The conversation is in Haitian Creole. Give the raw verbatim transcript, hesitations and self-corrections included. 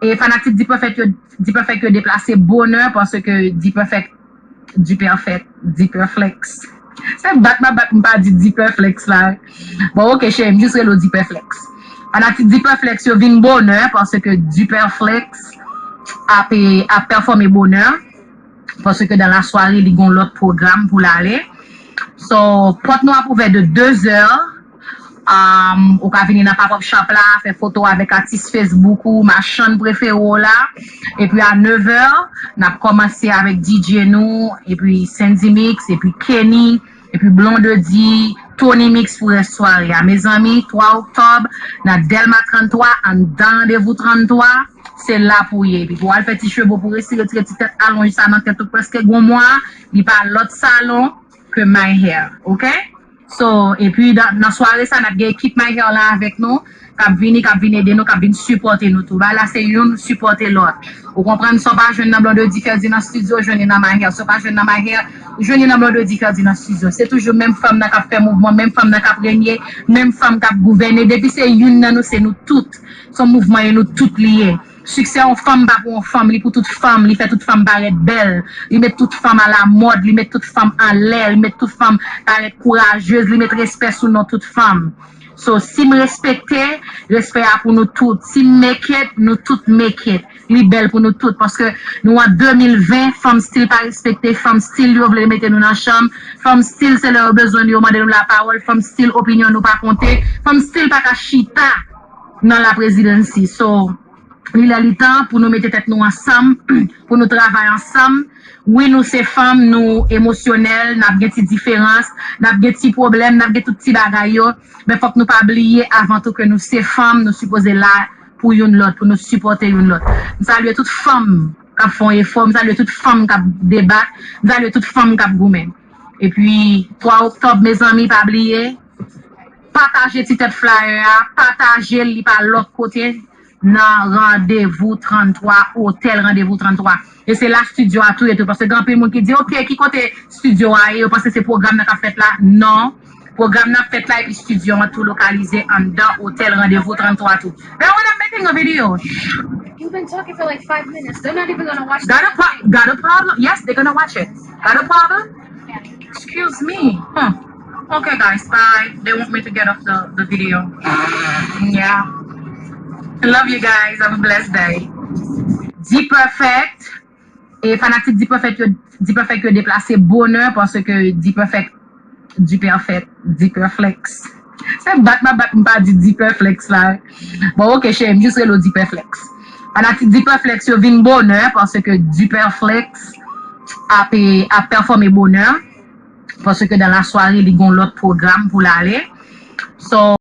E fanatik D-Perfect yo, D-Perfect yo deplase bonè paske D-Perfect, D-Perfect, D-Perflex. Se bat m ap bat m pa di D-Perflex la. Bon, ok, cheri, m jis rele w D-Perflex. Fanatik D-Perflex yo vin bonè paske D-Perflex ap, ap pèfòme bonè. Paske dan lasware, li gon lòt pwogram pou l ale. So, pòt nou ap ouvè de de zè. Um, ou ka vini nan pop-up shop la, fè foto avèk atis Facebook ou, machann prefere w la. Epi a nèv è, n ap kòmanse avèk D J nou, epi Sandy Mix, epi Kenny, epi Blondedy, Tony Mix pou rès sware a. Mezanmi, twa oktòb, nan Dèlma tranntwa, anndan Randevou tranntwa, se la pou ye. Epi pou w al fè ti cheve, pou resi retire ti tèt alonj sa nan tèt ou prèske gon mwa, li pa lòt salon ke My Hair, ok? So, epi dan, nan sware sa, n ap gen ekip My Hair la avèk nou, k ap vini, k ap vin ede nou, k ap vin sipòte nou tou. Bagay la se youn sipòte lòt. Ou konprann, sa w pa jwenn nan Blondedy Ferdy nan estidyo, jwenn li nan My Hair. Sa w pa jwenn nan My Hair, ou jwenn li nan Blondedy Ferdy nan estidyo. Se toujou menm fanm nan k ap fè mouvman, menm fanm nan k ap renye, menm fanm k ap gouvène. Depi se youn nan nou, se nou tout. Se yon mouvman e nou tout li ye. Siksè yon fanm pa pou yon fanm, li pou tout fanm, li fè tout fanm parèt bèl, li met tout fanm alamòd, li met tout fanm anlè, li met tout fanm parèt kourajez, li met respè sou non tout fanm. So, si m respekte, respè a pou nou tout. Si m make it, nou tout make it. Li bèl pou nou tout, paske nou an de mil ven, fanm still pa respekte, fanm still yo vle mete nou nan chanm, fanm still se lè yo bezwen nou, yo mande nou lapawòl, fanm still opinyon nou pa konte, fanm still pa ka chita nan la prezidansi. So, li lè li tan pou nou mete tèt nou ansanm, pou nou travay ansanm. Wi, nou se fanm, nou emosyonèl, n ap gen ti diferans, n ap gen ti pwoblèm, n ap gen tout ti bagay yo. Men fòk nou pa bliye avan tou ke nou se fanm, nou sipoze la pou youn lòt, pou nou sipòte youn lòt. M salye tout fanm k ap fè yon efò, m salye tout fanm k ap debat, m salye tout fanm k ap goumen. Epi, twa oktòb, mezanmi, pa bliye, pataje ti tèt flyer a, pataje l, li pa lòt kote, nan Randevou tranntwa, Otèl Randevou tranntwa. E se la estidyo a tou ye tou, paske gen anpil moun ki di, "Ok, ki kote estidyo a ye?" Yo panse se pwogram nan k ap fèt la. Non. Pwogram nan ap fèt la, epi estidyo an tou lokalize anndan Otèl Randevou tranntwa tou. Girl, when I'm making a video. You've been talking for like five minutes. They're not even gonna watch. Got a pro- got a problem? Yes, they're gonna watch it. Got a problem? Excuse me. Huh. Okay, guys, bye. They want me to get off the, the video. Yeah. Love you guys. Have a blessed day. D-Perfect. E fanatik D-Perfect yo, D-Perfect yo deplase bonè paske D-Perfect, D-Perfect, D-Perflex. Se bat m ap bat m pa di D-Perflex la. Bon, ok, cheri, m jis rele w D-Perflex. Fanatik D-Perflex yo vin bonè paske D-Perflex ap, ap pèfòme bonè. Paske dan lasware, li gon lòt pwogram pou l ale. So,